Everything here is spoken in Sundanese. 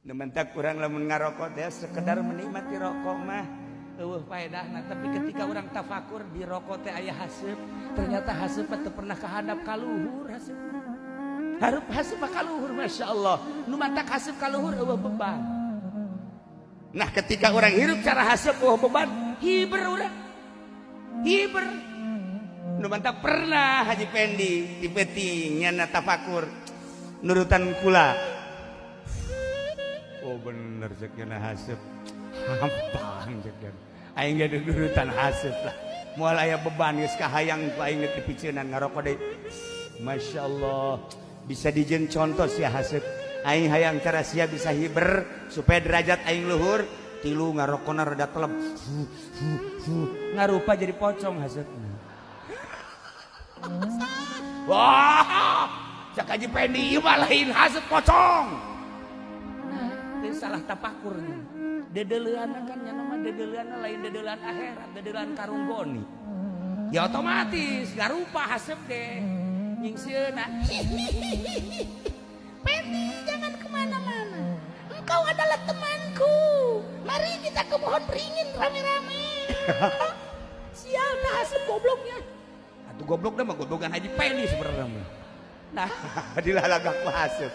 Nu mentak urang lamun ngarokok teh sekedar menikmati rokok mah eueuh faedahna, tapi ketika urang tafakur di rokok teh aya haseup, ternyata haseup teu pernah kahadap ka luhur haseup. Harup haseup ka luhur, Masya Allah. Nu matak haseup ka luhur eueuh beban. Nah, ketika orang hirup cara haseup eueuh beban, hiber urang. Hiber. Nu matak pernah Haji Pendi di peuting nyana tafakur nurutan kula. Oh bener cek nya haseup. Hampang cek nya. Aing ge nurutan haseup lah. Moal aya beban geus kahayang ku aing dipiceunan ngarokok deui. Masya Allah. Bisa dijieun contoh sia haseup. Aing hayang cara sia bisa hiber supaya derajat aing luhur. Tilu ngarokona rada telep. Ngarupa jadi pocong haseupna. Wah, cak Haji Pendi ieu mah lain haseup, pocong. Nah, itu salah tapakurnya. Dedeulean kan nya mah dedeulean lain dedeulean akhirat, dedeulean karung goni. Ya otomatis ngarupa haseup ge. Nyingseuna. Pendi, jangan kemana-mana. Engkau adalah temanku. Mari kita ke pohon beringin rame-rame. Sial, nah haseup gobloknya. Atuh goblok mah goblokan Haji Pendi sebenarnya mah. Nah, dilalagak ku haseup.